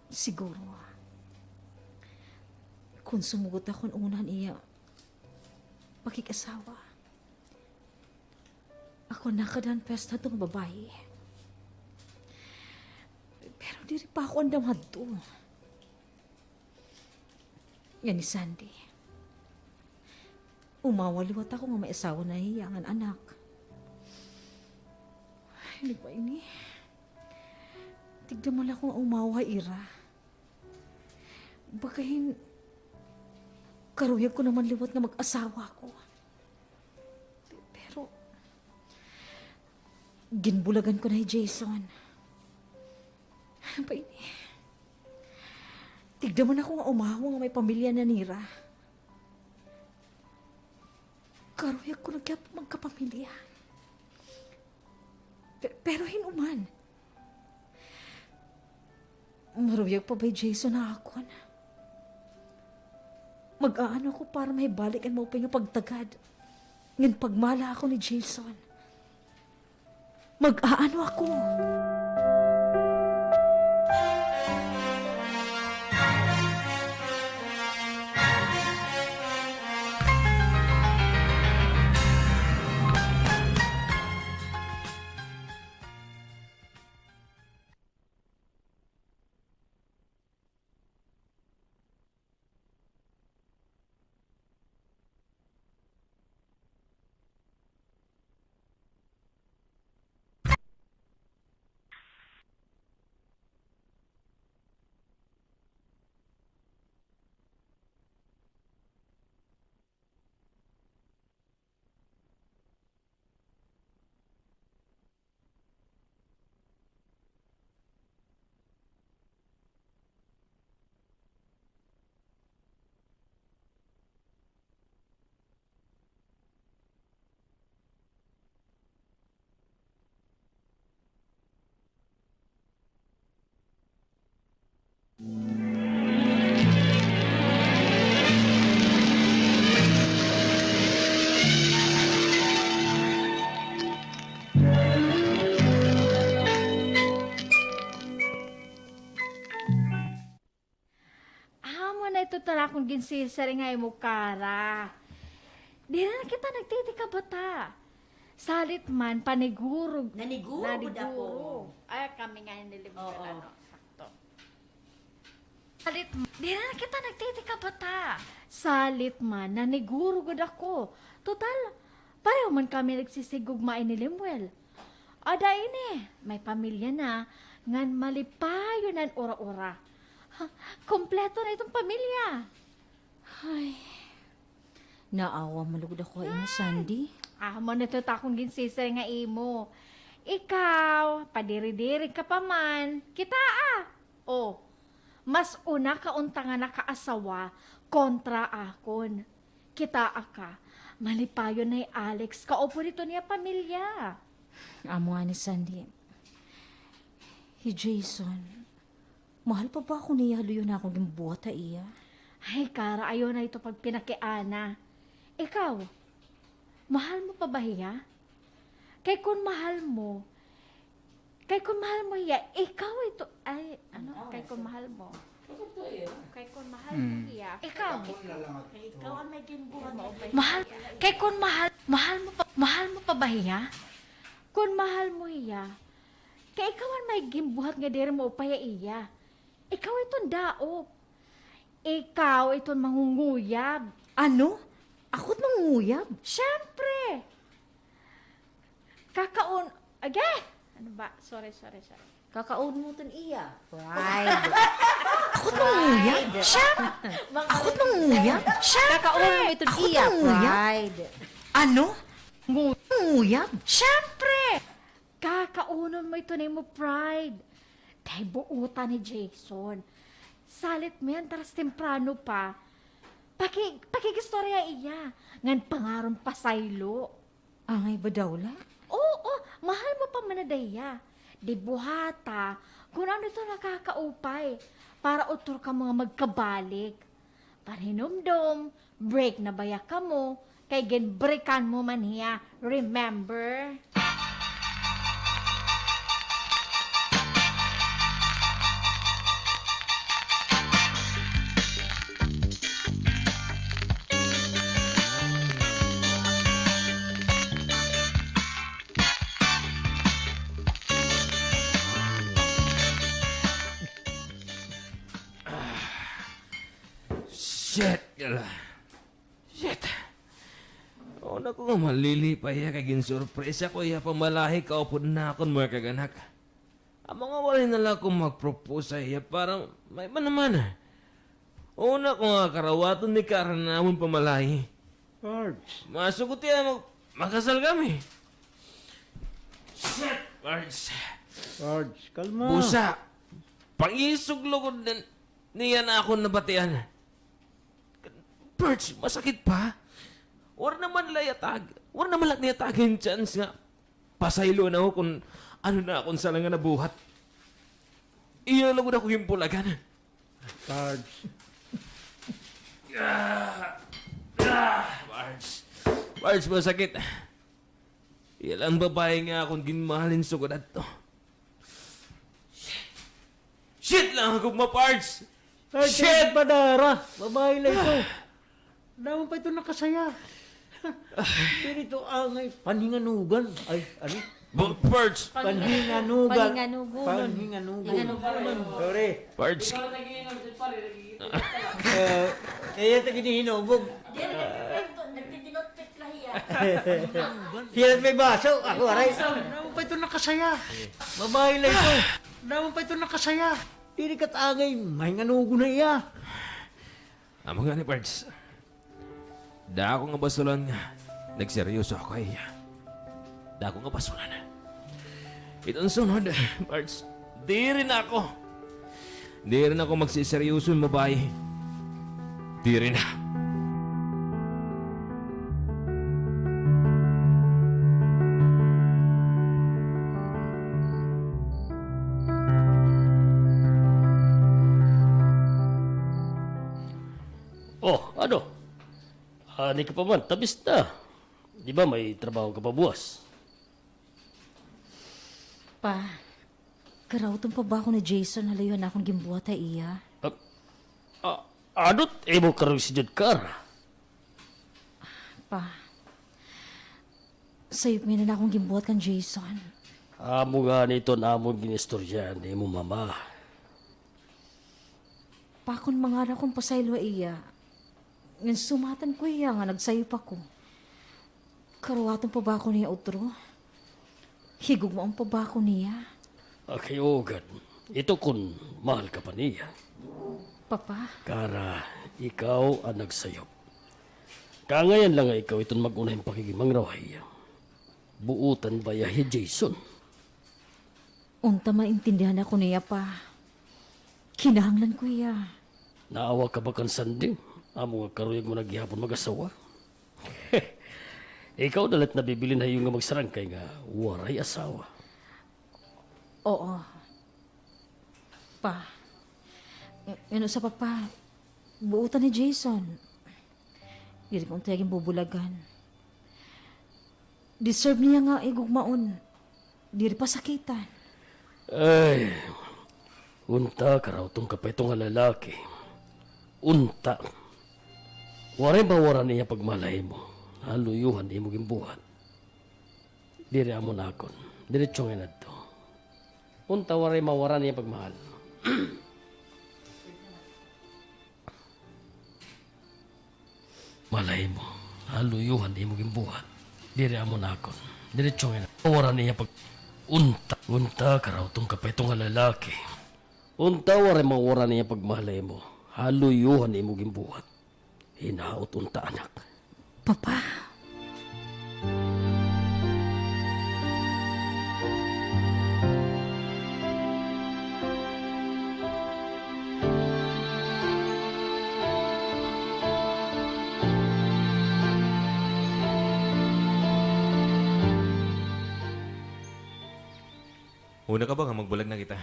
Siguro, kon sumugot ako una han iya pakig-asawa, ako an nakada han piyesta hadto nga babaye. Pero diri pa ako andam hadto. Ngan hi Sandy, umawa liwat ako nga may asawa na hiya ngan anak. Ay, ano ba ini? Tigda man la ako nga umawa ha ira. Baka hin karuyag ko naman liwat nga mag-asawa ako. Pe-, pero, ginbulagan ko na hi Jason. Ano ba ini? Tigda man ako nga umawa nga may pamilya na nira. Karuyag ko na gihapon magkapamilya. Pe-, pero hin-o man? Maruyag pa ba hi Jason ha akon? Mag-aano ako para mahibalik an maupay nga pagtagad ngan pagmahal ha akon ni Jason? Mag-aano ako? Amo na ito an akon ginsisiring ha imo, Kara. Diri na kita nagtitikabata. Salit man, paniguro. Naniguro gud ako. Ay, kami nga ini, Lemuel, ano, sakto. Salit, diri na kita nagtitikabata. Salit man, naniguro gud ako. Total, pareho man kami nagsisigugma ini, Lemuel. Ada ini, may pamilya na, ngan malipayon na an ura-ura. Ha, kompleto na iton pamilya. Ay, naawa man lugod ako ha imo, Sandy. Amo na ito it akon ginsisiring ha imo. Ikaw, padiri-diri ka pa man. Kitaa. O, mas una ka unta nga nakaasawa kontra akon. Kitaa ka, malipayon na hi Alex kaupod hiton iya pamilya. Amo ngani, Sandy. Hi Jason, mahal pa ba ako niya ha luyo han akon ginbuhat ha iya? Ay, Kara, ayaw na ito pagpinakiana. Ikaw, mahal mo pa ba hiya? Kay kon mahal mo, kay kon mahal mo hiya, ikaw ito, ay, ano, kay kon mahal mo. Kay kon mahal mo hiya, ikaw. Kay ikaw an may ginbuhat. Mahal, kay kon mahal, mahal mo pa, mahal mo pa ba hiya? Kon mahal mo hiya, kay ikaw an may ginbuhat nga diri mo upaya iya. Ikaw iton daop. Ikaw iton mangunguyab. Ano? Ako it mangunguyab? Siyempre! Kakaon, age! Ano ba? Sorry, sorry, sorry. Kakaon mo iton iya. Pride. Ako it mangunguyab? Siyempre! Ako it mangunguyab? Siyempre! Kakaon mo iton iya. Pride. Ano? Mangunguyab? Siyempre! Kakaunon mo iton imo pride. Kay buotan ni Jason. Salit man, taras temprano pa. Paki-, pakig-istorya iya, ngan pangaron pasaylo. Angay ba daw la? Oo, mahal mo pa man na da hiya. Di buhata, kun ano ito nakakaupay, para utro kamo nga magkabalik. Panhinumdom, break na baya kamo, kay ginbreakan mo man hiya, remember? Shit, yala. Shit. Una ko nga malilipay hiya kay ginsurpresa ko hiya pamalahi kaupod na akon mga kag-anak. Amo nga waray na la ako mag-propose ha iya para may man naman. Una ko nga karawaton ni Kara an amon pamalahi. Pards. Masugot hiya mag-, makasal kami. Shit, Pards. Pards, kalma. Busa, pangisog lugod na niya an akon nabatian. Pards, masakit pa. Waray naman la iya tag-, waray naman la niya tagi hin chance nga pasayloon ako kun ano na akon sala nga nabuhat. Iya lugod ako ginbulagan. Pards. Ah! Ah! Pards. Pards, masakit. Iya la an babaye nga akon ginmahal hin sugad adto. Shit la an gugma, Pards! Ay, shit! Padara! Babaye la ito. Damo pa ito nakasaya. Diri ito angay panhinganugan. Ay, ano? Bo-, Pards! Panhinganugan. Panhinganugon. Panhinganugon. Panhinganugon. Sorry. Pards. Eh, kaya ito ginihinubog. Diri, nagtitinot-tit la hiya. Hiya may baso, ako aray. Damo pa ito nakasaya. Babaye la ito. Damo pa ito nakasaya. Diri kat angay, mahinganugon na hiya. Amo ngani, Pards. Dako nga basolon nga nagseryoso ako ha iya. Dako nga basolon. Iton sunod, Pards, diri na ako. Diri na ako magsiseryoso hin babaye. Diri na. Oh, ano? Ani ka pa man, tabis na. Di ba may trabaho ka pa buwas? Pa, karawton pa ba ako ni Jason ha luyo han akon ginbuhat ha iya? Ah, ah, ano it imo karuyag sugad, Kara? Pa, sayop ngani an akon ginbuhat kan Jason. Amo ngani ito an amon gin-istorya han imo mama. Pa, kon mangayo ako hin pasaylo ha iya, ngan sumatan ko hiya nga nagsayop ako, karawton pa ba ako niya utro? Higugmaon pa ba ako niya? Akay ugad, ito kon mahal ka pa niya. Papa? Kara, ikaw an nagsayop. Kaangayan la nga ikaw iton mag-una hin pakighimangraw ha iya. Buotan baya hi Jason. Unta maintindihan ako niya, Pa. Kinahanglan ko hiya. Naawa ka ba kan Sandy? Amo nga karuyag mo na gihapon mag-asawa. Ikaw na la it nabibilin ha iyo nga magsarangkay nga waray asawa. Oo. Pa. Ng-, ngano sa, Papa? Buotan hi Jason. Diri ko unta iya ginbubulagan. Deserve niya nga higugmaon. Diri pasakitan. Ay, unta karawton ka pa ito nga lalaki. Unta. Waray mawara an iya pagmahal ha imo. Ha luyo han imo ginbuhat. Diri amo an akon. Diretso ngay-an adto. Unta waray mawara an iya pagmahal. Malay mo, ha luyo han imo ginbuhat. Diri amo an akon. Diretso ngay-an. Waray niya pag-, unta, unta, karawton ka pa ito nga lalaki. Unta, waray mawara niya pagmahal ha imo. Ha luyo han imo ginbuhat. Hinaot unta, anak. Papa. Huna ka ba nga magbulag na kita?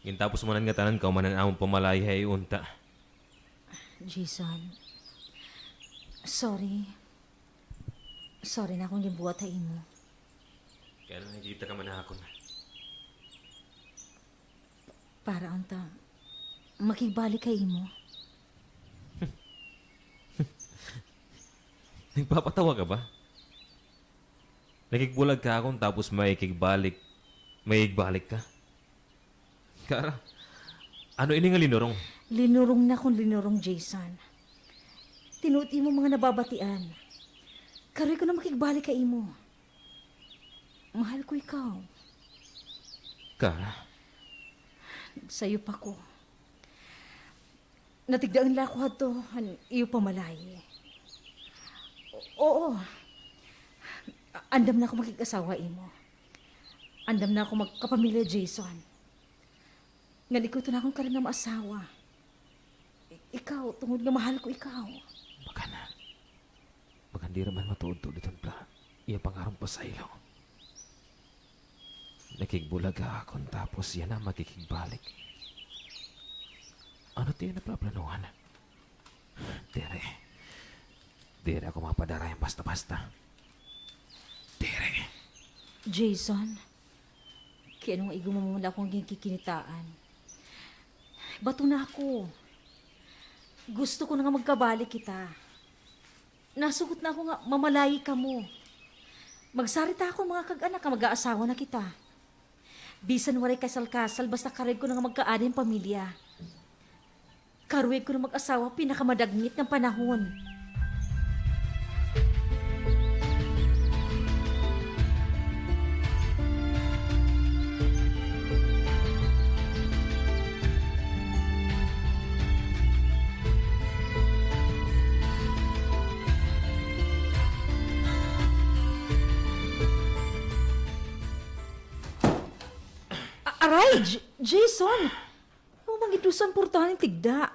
Gintapos man an ngatanan, kaumanan amon pamalaye ha iyo unta. Jason, sorry. Sorry na akon ginbuhat ha imo. Kay ano, nakikita ka man ha akon. Para unta makigbalik ha imo. Nagpapatawa ka ba? Nakigbulag ka ha akon tapos makikigbalik, makikigbalik ka? Kara, ano ini nga linurong? Linurong na kon linurong, Jason. Tinuod imo mga nababatian. Karoy ko na makigbalik ha imo. Mahal ko ikaw. Kara. Sayop ako. Natigdaan la ako hadto han iyo pamalaye. O-, oo. Andam na ako makig-asawa ha imo. Andam na ako magkapamilya, Jason. Ngan ikaw ito na akon karon nga maasawa. I-, ikaw, tungod nga mahal ko ikaw. Baga na. Bagan diri man matuod-tuod iton pla-, iya pangarong pasaylo. Nakigbulag ha akon tapos iya na makikigbalik. Ano it iya naplaplanuhan? Diri. Diri ako mapadara hiyan basta-basta. Diri. Jason, kay ano nga iguma mo man la akon ginkikinitaan? Bato na ako. Gusto ko na nga magkabalik kita. Nasugot na ako nga mamalaye kamo. Magsarita ako mga kag-anak nga mag-aasawa na kita. Bisan waray kasal-kasal, basta karuyag ko na nga magkaada hin pamilya. Karuyag ko na mag-asawa pinakamadagmit nga panahon. A-, aray, J-, Jason! Ano man gid, Jason, portahan hin tigda.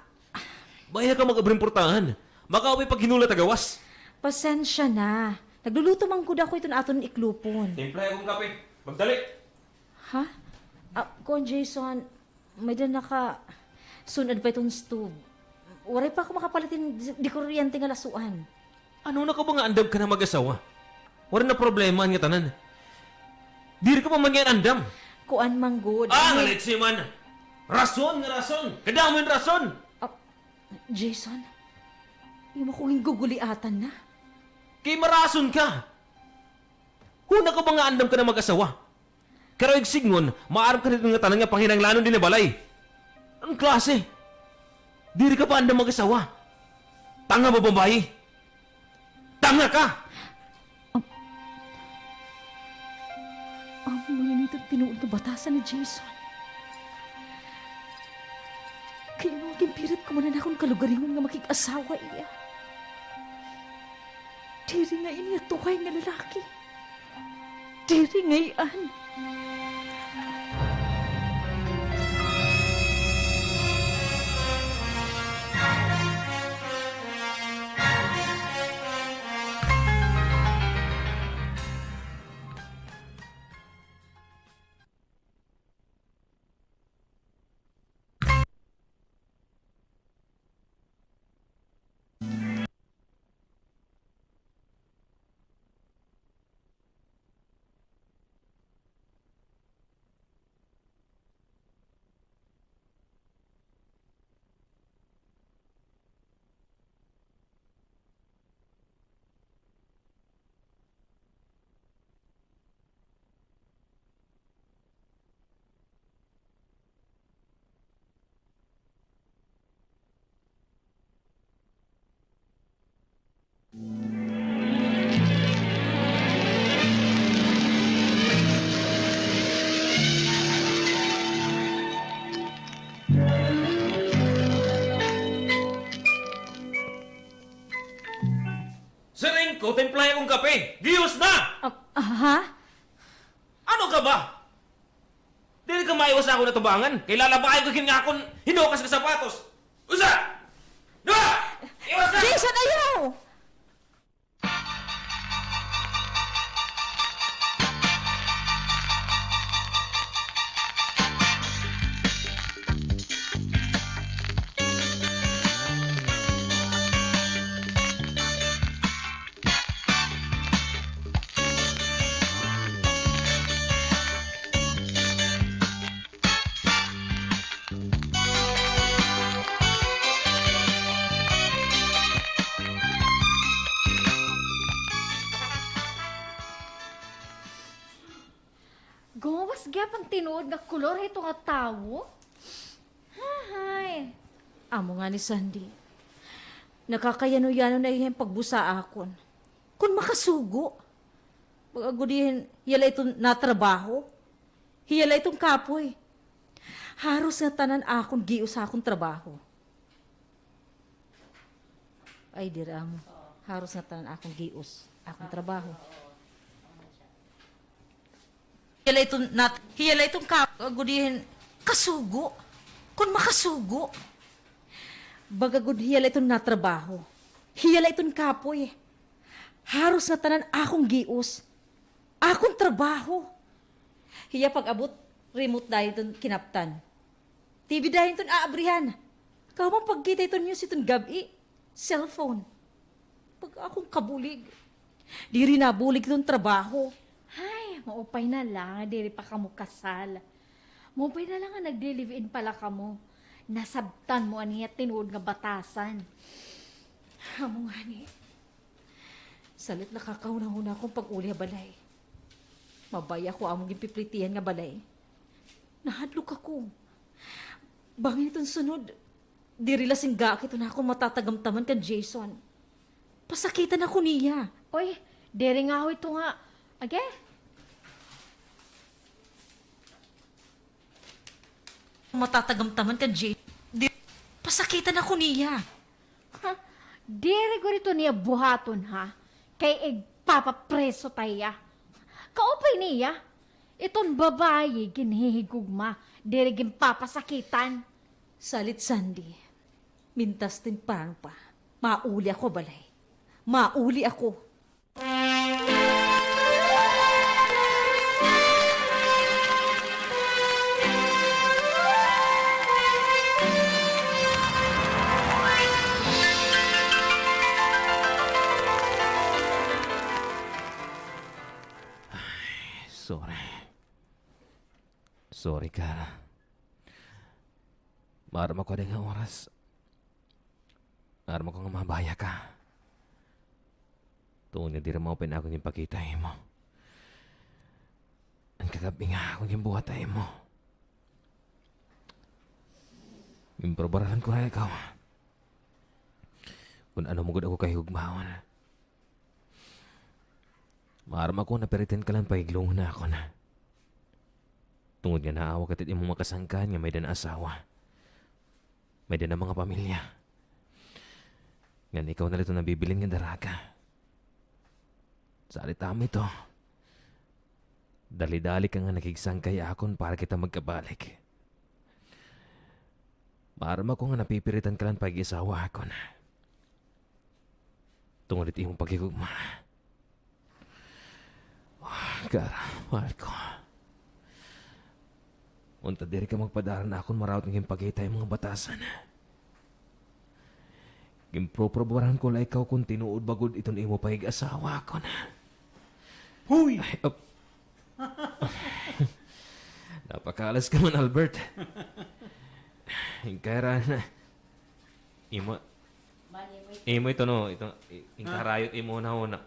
Baya ka mag-abri hin portahan. Makaupay pa ginula ta gawas. Pasensya na. Nagluluto man gud ako iton aton iklupon. Timplahi akon kape. Magdali. Ha? Ah, kuan, Jason, may-ada nakasun-ad pa iton stove. Waray pa ako makapalit hin di-, di kuryente nga lasuan. Ano na ka ba nga andam ka na mag-asawa? Waray na problema an ngatanan. Diri ka pa man ngay-an andam. Kuan man gud. Ah, nga litsi man. Rason nga rason. Kadamo hin rason. Ah, Jason, imo ko ginguguliatan na. Kay marason ka. Huna ka ba nga andam ka na mag-asawa? Karuyag sidngon, maaram ka na iton ngatanan nga panginahanglanon dinhi ha balay. Ano klase? Diri ka pa andam mag-asawa. Tanga ba, babaye? Tanga ka! Am-, amo man ini iton tinuod nga batasan ni Jason. Kay ano nga ginpirit ko man an akon kalugaringon nga makig-asawa ha iya? Diri ngay-an iya tuhay nga lalaki. Diri ngay-an. Siring ko, timplahi akon kape. Gihos na! Ah, ha? Ano ka ba? Diri ka maiwas ha akon atubangan. Kay lalabayon ko hin akon hinukas nga sapatos. Usa! Duha! Iwas na! Jason, ayaw! Kay an tinuod nga kolor hito nga tawo? Hahay. Amo ngani, Sandy. Nakakayano-yano na hiya hin pagbusa akon. Kon makasugo. Baga gud hin hiya la iton natrabaho. Hiya la iton kapoy. Haros ngatanan akon gios ha akon trabaho. Ay, diri amo. Haros ngatanan akon gios, akon trabaho. Hiya la iton nat-, hiya la iton kap-, gud hin kasugo. Kon makasugo. Baga gud hiya la iton natrabaho. Hiya la iton kapoy. Haros ngatanan akon gios. Akon trabaho. Hiya pag-abot, remote dayon iton kinaptan. T V dayon iton aabrihan. Kahuman pagkita iton news iton gab-i, cellphone. Pag akon kabulig. Diri nabulig iton trabaho. Ay, maupay na la nga diri pa kamo kasal. Maupay na la nga nagli-live-in pa la kamo. Nasabtan mo an iya tinuod nga batasan. Amo ngani. Salit nakakahunahuna akon pag-uli ha balay. Mabay-i ako ha amon ginpiplitihan nga balay. Nahadlok ako. Bangin iton sunod, diri la singgaak iton akon matatagamtaman kan Jason. Pasakitan ako niya. Oy, diri ngaho ito nga, agi? Matatagamtaman kan Jay. Di, pasakitan ako niya. Ha? Diri gud ito niya buhaton, ha? Kay igpapapreso ta hiya. Kaupay niya. Iton babayi ginhihigugma, diri ginpapasakitan. Salit, Sandy. Mintas temprano pa, mauli ako ha balay. Mauli ako. Ay, sorry. Sorry, Kara. Maaram ako ada nga oras. Aram ako nga mabaya ka. Tungod nga diri maupay an akon ginpakita ha imo. An kagab-i nga akon ginbuhat ha imo. Ginprobaran ko na ikaw. Kon ano man gud ako kahigugmaon. Maaram ako nga napiritan ka la hin pahiglongon ha akon. Tungod nga naawa ka hit imo mga kasangkahan nga may-ada na asawa. May-ada na mga pamilya. Ngan ikaw na la iton nabibilin nga daraga. Salit amo ito. Dali-dali ka nga nakigsangkay ha akon para kita magkabalik. Maaram ako nga napipiritan ka la hin pakig-asawa ha akon. Tungod hit imo paghigugma. Ah, Kara, mahal ko. Unta diri ka magpadara han akon marawat nga ginpakita ha imo nga batasan. Ginproprobaran ko la ikaw kon tinuod ba gud iton imo pakig-asawa ha akon. Hoy! Ay, ap-, napakalas ka man, Albert. Inkay ra na. Imo, imo ito, no? Ito, i-, inkarayo it imo hunahuna.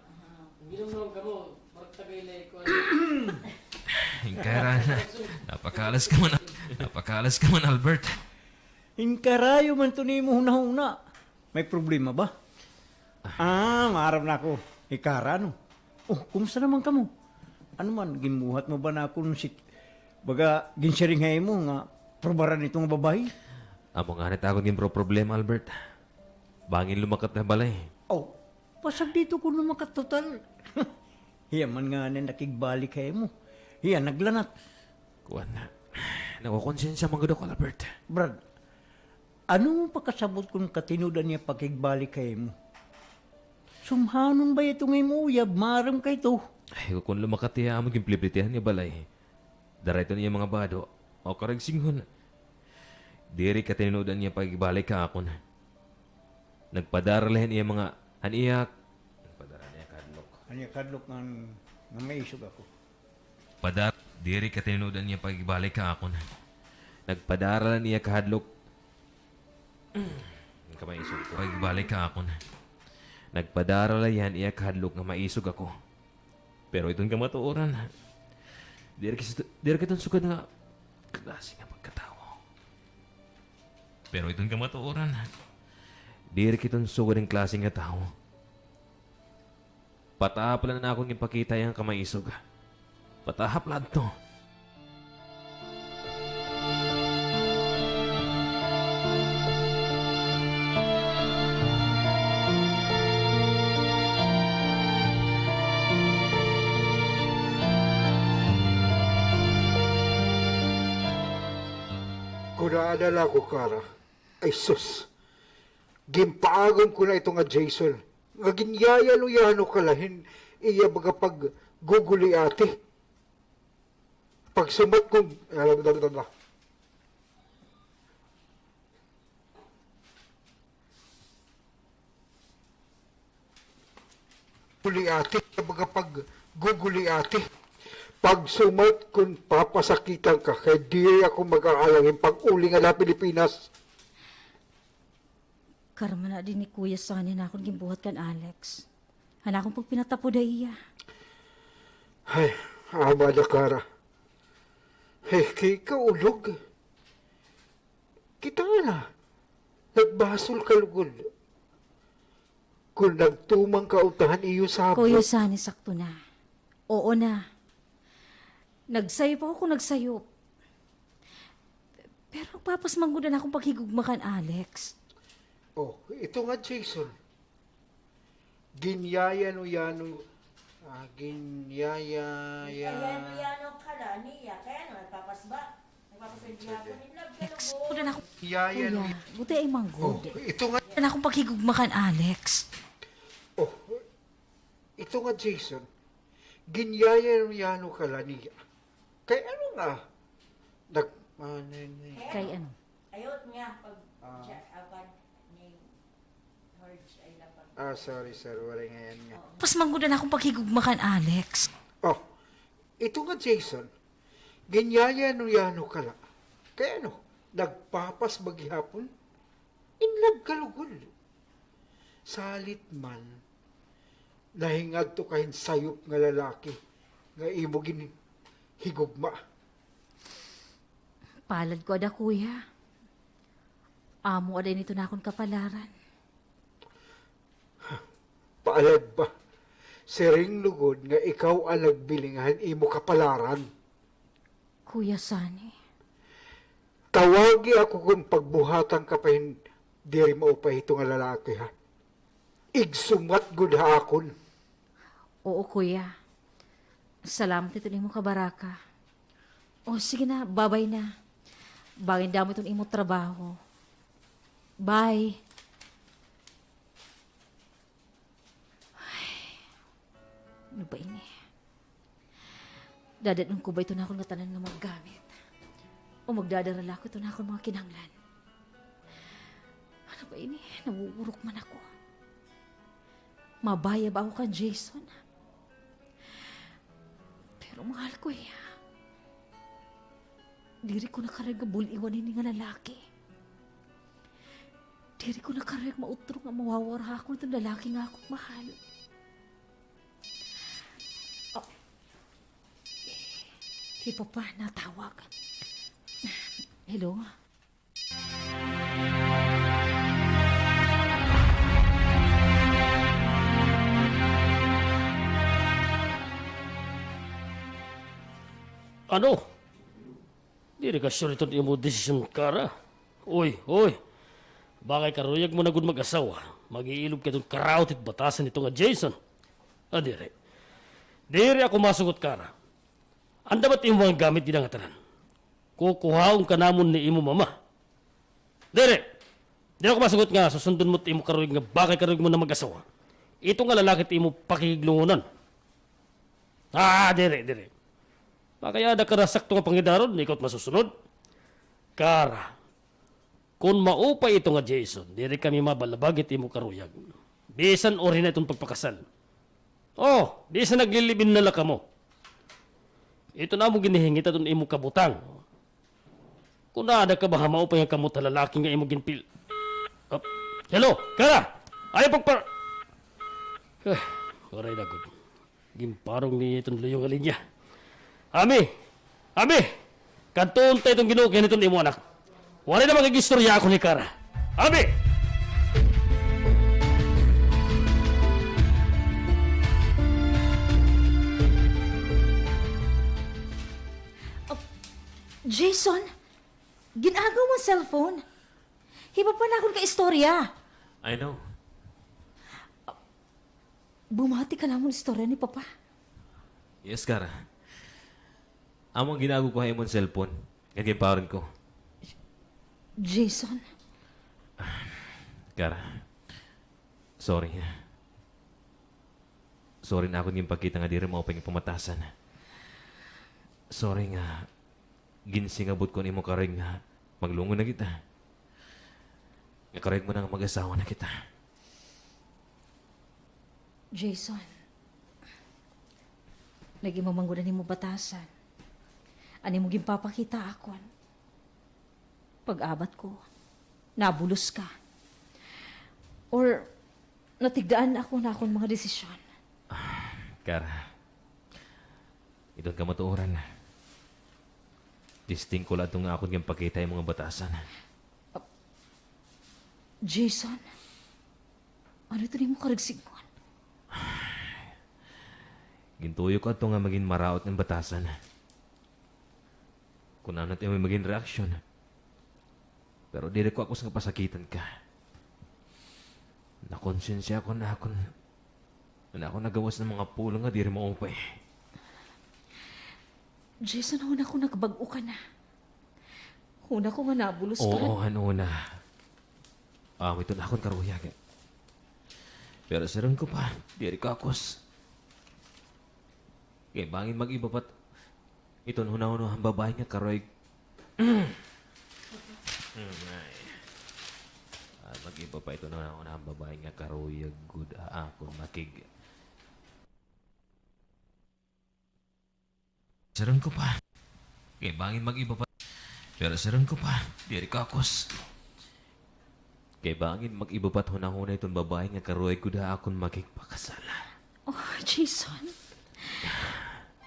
Inkay ra na. Napakalas ka man, napakalas ka man, Albert. Inkarayo man ito an imo hunahuna. May problema ba? Ah, maaram na ako. Hi Kara, no? Oh, kumusta naman kamo? Ano man, ginbuhat mo ba na akon si-, baga, ginsiring ha imo nga probaran ito nga babayi? Amo ngani it akon ginproproblema, Albert. Bangin lumakat na ha balay. Oh, pasagdi ito kon lumakat total. Hiya man ngani an nakigbalik ha imo. Hiya naglanat. Kuan na. Nakukonsensya man gud ako, Albert. Brad, ano pakasabot kon katinuod an iya pakigbalik ha imo? Sumhanon ba ito nga imo uyab, maaram ka ito? Ay, kon lumakat hiya ha amon ginpliplitihan nga balay. Dara ito an iya mga bado, o karuyag singhon. Diri katinuod an iya pakigbalik ha akon. Nagpadara la hin iya mga, han iya, nagpadara han iya kahadlok. Han iya kahadlok nga, nga maisog ako. Padar-, diri katinuod an iya pakigbalik ha akon. Nagpadara la hin iya kahadlok. An kamaisog ko. Pakigbalik ha akon. Nagpadara la hiya han iya kahadlok nga maisog ako. Pero iton kamatuoran, Diri kis-, diri kita sugad nga klase nga pagkatawo. Pero iton kamatuoran, diri kita sugad nga klase nga tawo. Patahap la an akon ginpakita ha iya nga kamaisog. Patahap la adto. Kon aada la ako, Kara. Ay sus. Ginpaagom ko na ito nga Jason. Nga ginyayano-yano ka la hin iya baga pagguguliati. Pagsumat kon, guliati, baga pagguguliati. Pagsumat kon papasakitan ka, kay diri ako mag-aalang hin pag-uli ngada ha Pilipinas. Karma na dinhi ni Kuya Sonny han akon ginbuhat kan Alex. Han akon pagpinatapod ha iya. Ay, ama da, Kara. Ay, kay kaulog. Kita na. Nagbasol ka lugod. Kon nagtuman ka unta han iyo sabot. Kuya Sonny, sakto na. Oo na. Nagsayop ako kon nagsayop. Pero nagpapas man gud an akon paghigugma kan Alex. Oh, ito nga Jason. Ginyayano-yano, ah, ginyaya-, ya- Ginyayano-yano ka la niya. Kay ano, nagpapas ba? Nagpapas ba gihapon? In love ka lugod. Kuya, Ginyayano- Kuya, buti ay manggod. Oh, ito nga. An akon paghigugma kan Alex. Oh, ito nga Jason. Ginyayano-yano ka la niya. Kay ano nga? Nag-, ah, ni-, ni- Kay ano? Ayot nga pag, ah, ja-, ah, pag ni George ay lapag. Ah, sorry, sir. Waray ngay-an nga. Oo. Pas man gud an akon paghigugma kan Alex. Oh, ito nga Jason, ginyayano-yano ka la. Kay ano, nagpapas ba gihapon? In love ka lugod. Salit man, nahingadto ka hin sayop nga lalaki nga imo ginhigugma. Palad ko ada, kuya. Amo ada ini iton akon kapalaran. Palad ba? Siring lugod nga ikaw an nagbiling han imo kapalaran. Kuya Sonny. Tawagi ako kon pagbuhatan ka pa hin diri maupay hito nga lalaki, ha? Igsumat gud ha akon. Oo, kuya. Salamat hiton imo kabaraka. O, sige na, babay na. Bangin damo iton imo trabaho. Bye. Ay, ano ba ini? Dadad-on ko ba iton akon ngatanan nga mga gamit? O magdadara la ako hiton akon mga kinahanglan? Ano ba ini? Nawuwurok man ako. Mabaya ba ako kan Jason? Pero mahal ko hiya. Diri ko na karuyag nga bul-iwan ini nga lalaki. Diri ko na karuyag mautro nga mawawara ha akon iton lalaki nga akon mahal. Oh. Hi Papa, natawag. Hello? Ano? Diri ka sure hiton imo desisyon, Kara? Uy, uy. Bakay karuyag mo na gud mag-asawa, mag-iilog ka hiton karaot hit batasan hito nga Jason. Ah, diri. Diri ako masugot, Kara. Anda ba it imo mga gamit dida ngatanan? Kukuhaon ka namon ni imo mama. Diri! Diri ako masugot nga susundon mo it imo karuyag nga bakay karuyag mo na mag-asawa. Ito nga lalaki it imo pakikiglungunan. Ah, diri, diri. Makayada ka na sakto nga pangidaron, ikaw it masusunod. Kara, kon maupay ito nga Jason, diri kami mabalabag hit imo karuyag. Bisan uri na iton pagpakasal. Oh, bisan naglilibin na la kamo. Ito na amo ginhihingit aton imo kabutang. Kon aada ka ba ha maupay nga kamot ha lalaki nga imo ginpil-, Op. Hello, Kara! Ayaw pagpar-, ah, waray na gud. Ginparong niya iton luyo nga linya. Ami, Abi! Kadtuon ta iton Ginoo kay hiton imo anak. Waray na makig-istorya ako ni Kara. Abi! Oh, Jason, gin-agaw mo an cellphone. Hi Papa nakon kaistorya. I know. Bumati ka namon istorya ni Papa. Yes, Kara. Amo an gin-agaw ko ha imo an cellphone nga ginpaharon ko. Jason? Kara, sorry. Sorry nga akon ginpakita nga diri maupay nga pamatasan. Sorry nga ginsingabot ko an imo karuyag nga maglungon na kita. Nga karuyag mo na nga mag-asawa na kita. Jason, nag-ima man gud an imo batasan. An imo ginpapakita akon. Pag-abat ko, nabulos ka. Or natigdaan ako han akon mga desisyon. Kara, iton kamatuoran, testing ko la adto nga akon ginpakita imo nga batasan. Jason, ano iton imo karuyag sidngon? Gintuyo ko adto nga magin maraot nga batasan. Kon ano it imo magin reaksyon. Pero diri ko akos nga pasakitan ka. Nakonsensya ako nga akon, nga akon nagawas hin mga pulong nga diri maupay. Jason, huna ko nga bag-o ka na. Huna ko nga nabulos ka. Oo, han una. Amo iton akon karuyag. Pero siring ko pa, diri ko akos. Kay bangin mag-iba pa it iton hunahuna han babaye nga karuyag. Ay. Ah, mag-iba pa iton hunahuna han babaye nga karuyag gud ha akon makig- Siring ko pa. Kay bangin mag-iba pa. Pero siring ko pa, diri ko akos. Kay bangin mag-iba pa it hunahuna iton babaye nga karuyag gud ha akon makigpakasal. Oh, Jason.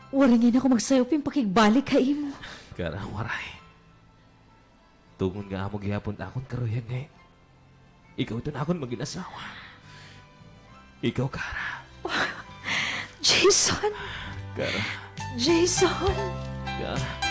Waray ngay-an ako magsayop hin pakigbalik ha imo. Kara, waray. Tugon nga amo gihapon it akon karuyag nga ikaw iton akon magin asawa. Ikaw, Kara. Jason! Kara. Jason! Kara.